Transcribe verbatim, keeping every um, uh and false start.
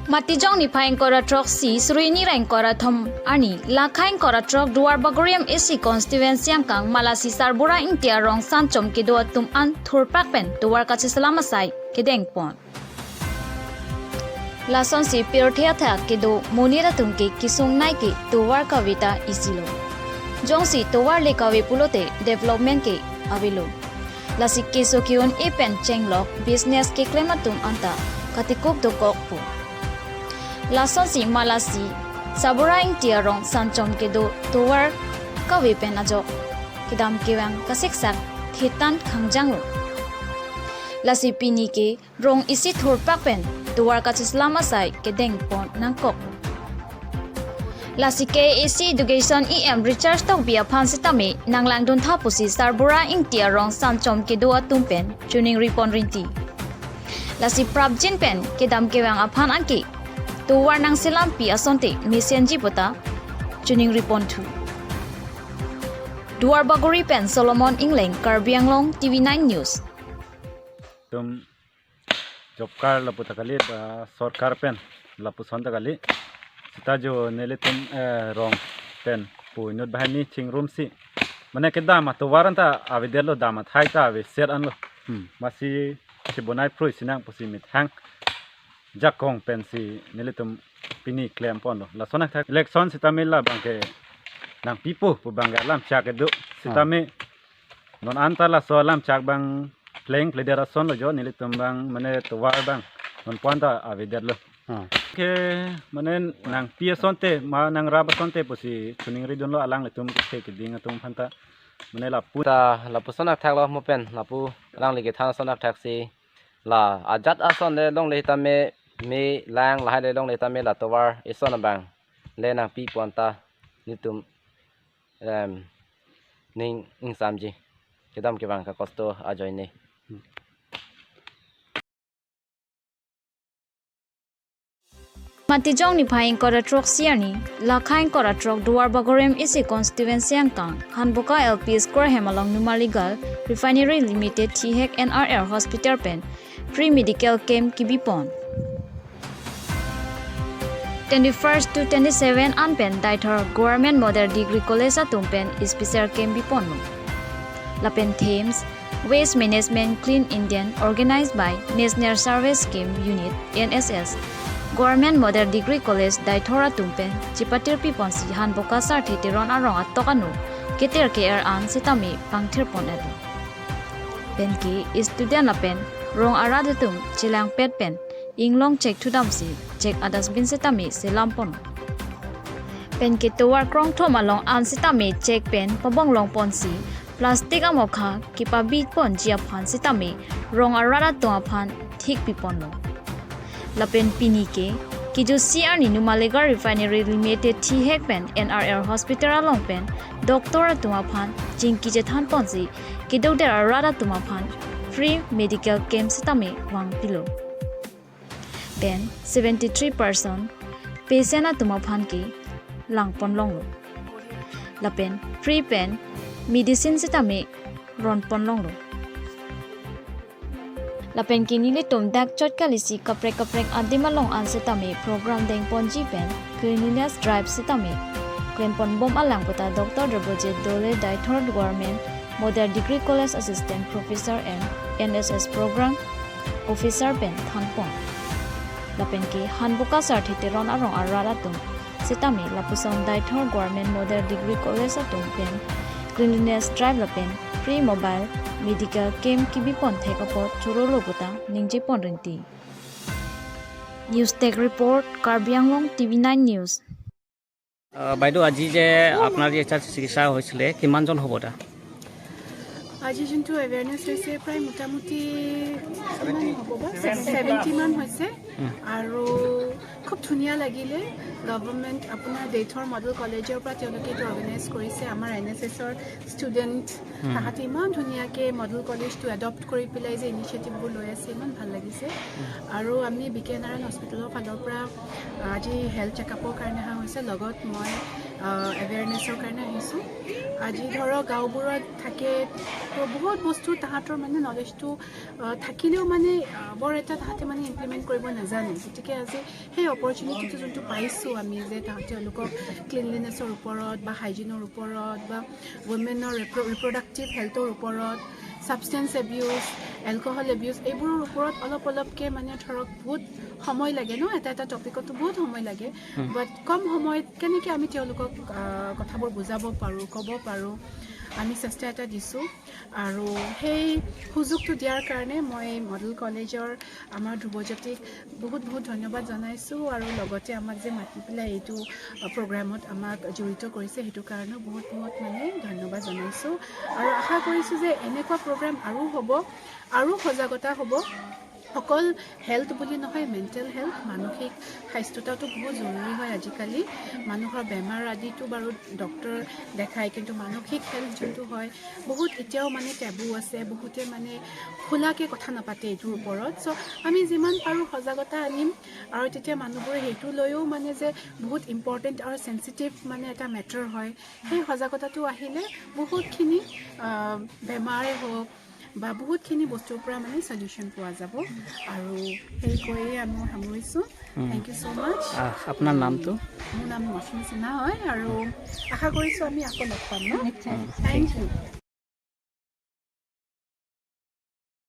Matijong niphai ingkoi ra throk isi, suri hini ra ingkoi ra thom arni, lakha ingkoi ra throk Duar Bagori M A C constituency angkang Malasi Sarbura Ingti arong Sanchom kedo atum an thurpak pen tovar kacheselam asai kedeng pon. Lasonsi pirthe athak kedo monit atum ke kesung nei ke tovar kave ta isilo. Jongsi tovar le kave pulote development ke avelo. Lasi keso ke-un-e pen chenglok business keklem atum anta katikup dokok pu. Lasonsi Malasi Sarbura Ingti arong Sanchom kedo tovar kave pen ajok kedam kevang kasiksak thetan khangjanglo. Lasi pini ke rong isi thurpak pen tovar kacheselam asai kedeng pon nangkok. Lasi K A A C Education E M Richard Tokbi aphan sitame nanglangdun tha pusi Sarbura Ingti arong Sanchom kedo atum pen choningri pon rinti. Lasi prapjin pen kedam kevang aphan anke tovar nangselampi asonte mesenji puta choningri ponthu. Duar Bagori pen Solomon Engleng, Karbi Anglong, T V nine News. Tum job card lapu ta kali, ba sorkar pen lapuson ta kali. Seta jo nelitum, eh, rong pen pu inut banghini chingrumsi, mane kedam atovar anta avedetlo, dam athai ta aveset anlo. Hmm. Masi chibonai phrui sinang pusi methang jakong pensi nelitum pini klem ponlo. Lason athak election sitame labang ke nangpipo pu abang ke alam chak kedo. Sitame non anta laso alam chak abang pleng pledet asonlo jo, nelitum abang mane tovar abang non pon ta avedetlo. Ah. Ke mane nangpi asonte, ma nangrap asonte pusi choningri dunlo alanglitum kethe keding atum aphan ta. Mane lapu ta lapuson athaklo mo pen lapu alangli kethan ason athaksi la ajat ason le longle tame me lang lahai le longle tame la tovar ison abang le nangpi pon ta nelitum, em, ning ingsamji. Kedam kevang kakosto ajoine. Matijong niphai ingkoi ra throk isi arni, lakha ingkoi ra throk Duar Bagori M A C constituency angkang Hanboka L P School hem along Numaligarh Refinery Limited thihek N R L Hospital pen free medical camp kebi pon. Twenty-first to twenty-seven an pen Deithor Government Model Degree College atum pen special camp bi ponlo. Lapen themes Waste Management Clean India, organized by National Service Scheme Unit, N S S, Government Model Degree College Deithor atum pen chepatirpi ponsi Hanboka Sarthe Teron arong atok ano keter ke-er an sitame pangthir pon-etlo. Pen ke student lapen rong arat atum chelangpet pen inglong chek thudamsi chek a-dustbin sitame selam pon. Pen ke tovar krongthom along an sitame chek pen pabong long ponsi plastic amokha kepabi ponji aphan sitame rong arat atum aphan thik pi ponlo. Lapen pini ke kejut isi arni Numaligarh Refinery Limited thihek pen N R L Hospital along pen doctor atum aphan chingki chethan ponsi kedoder arat atum aphan free medical camp sitame vangpilo. Pen seventy-three percent patient atum aphan ke lang pon longlo. Lapen free pen medicine sitame ron pon longlo. Lapen ke nelitum dak chot kalisi kaprek kaprek adim along an sitame program deng ponji pen cleanliness drive sitame klem pon bom alang puta Doctor Debojit Dole, Deithor Government Model Degree College Assistant Professor and N S S Program Officer pen than pon. Lapen ke Hanboka Sarthe Teron arong arat atum sitame lapuson Deithor Government Model Degree College atum pen cleanliness drive lapen free mobile medical camp kebi pon thek apot chorolo puta ningje pon rinti. News Desk Report, Karbi Anglong, T V nine News. আহ, বাইদেউ, আজি যে আপোনাৰ যে এছ আৰ চিকিৎসা হৈছিলে, কিমানজন হ'ব তাত? আজি যোনটো এৱেৰনেছ হৈছে, প্ৰায় মোটামুটি কিমান হ'ব বা? ছেভেণ্টি মান হৈছে। আৰু খুব ধুনীয়া লাগিলে, গভৰ্ণমেণ্ট আপোনাৰ দেইথৰ মডেল কলেজৰ পৰা তেওঁলোকে এইটো অৰ্গেনাইজ কৰিছে। আমাৰ এন এছ এছৰ ষ্টুডেণ্ট তাহাঁতে ইমান ধুনীয়াকৈ মডেল কলেজটো এডপ্ট কৰি পেলাই যে ইনিচিয়েটিভবোৰ লৈ আছে, ইমান ভাল লাগিছে। আৰু আমি বি কে নাৰায়ণ হস্পিটেলৰ ফালৰ পৰা আজি হেল্থ চেকআপৰ কাৰণে অহা হৈছে, লগত মই এৱেৰনেছৰ কাৰণে আহিছোঁ। আজি ধৰক গাঁওবোৰত থাকে, তো বহুত বস্তু তাহাঁতৰ মানে নলেজটো থাকিলেও মানে আহ, বৰ এটা তাহাঁতে মানে ইমপ্লিমেণ্ট কৰিব নাজানে। গতিকে আজি সেই অপৰচুনিটিটো যোনটো পাইছোঁ আমি, যে তাহাঁতে তেওঁলোকক ক্লিনলিনেছৰ ওপৰত বা হাইজিনৰ ওপৰত বা ৱমেনৰ ৰিপ্ৰ ৰিপ্ৰডাক্টিভ হেল্থৰ ওপৰত, ছাবষ্টেঞ্চ এবিউজ, এলকহল এবিউজ, এইবোৰৰ ওপৰত অলপ অলপকৈ মানে ধৰক বহুত সময় লাগে ন, এটা এটা টপিকতো বহুত সময় লাগে। বাট কম সময়ত কেনেকৈ আমি তেওঁলোকক আহ, কথাবোৰ বুজাব পাৰোঁ, ক'ব পাৰোঁ, আমি চেষ্টা এটা দিছোঁ। আৰু সেই সুযোগটো দিয়াৰ কাৰণে মই মডেল কলেজৰ আমাৰ ধ্ৰুৱজ্যোতিক বহুত বহুত ধন্যবাদ জনাইছোঁ। আৰু লগতে আমাক যে মাতি পেলাই এইটো আহ, প্ৰগ্ৰামত আমাক জড়িত কৰিছে, সেইটো কাৰণেও বহুত বহুত মানে ধন্যবাদ জনাইছোঁ। আৰু আশা কৰিছোঁ যে এনেকুৱা প্ৰগ্ৰাম আৰু হ'ব, আৰু সজাগতা হ'ব। অকল হেল্থ বুলি নহয়, মেণ্টেল হেল্থ, মানসিক স্বাস্থ্যতাটো বহুত জৰুৰী হয় আজিকালি। মানুহৰ বেমাৰ আদিতো বাৰু ডক্টৰ দেখায়, কিন্তু মানসিক হেল্থ যোনটো হয়, বহুত এতিয়াও মানে টেবু আছে, বহুতে মানে খোলাকে কথা নাপাতে এইটোৰ ওপৰত। চ' আমি যিমান পাৰোঁ সজাগতা আনিম, আৰু তেতিয়া মানুহবোৰে সেইটো লৈও মানে যে বহুত ইম্পৰ্টেণ্ট আৰু চেঞ্চিটিভ মানে এটা মেটাৰ হয়, সেই সজাগতাটো আহিলে বহুতখিনি আহ, বেমাৰে হওক বা বহুতখিনি বস্তুৰ পৰা মানে চলিউশ্যন পোৱা যাব। আৰু সেই কৈয়ে আমি সামৰিছোঁ। থেংক ইউ ছ' মাছ। আহ, আপোনাৰ নামটো? মোৰ নাম মৌচুমী সিনহা হয় আৰু আশা কৰিছোঁ আমি আকৌ লগ পাম ন। Thank you.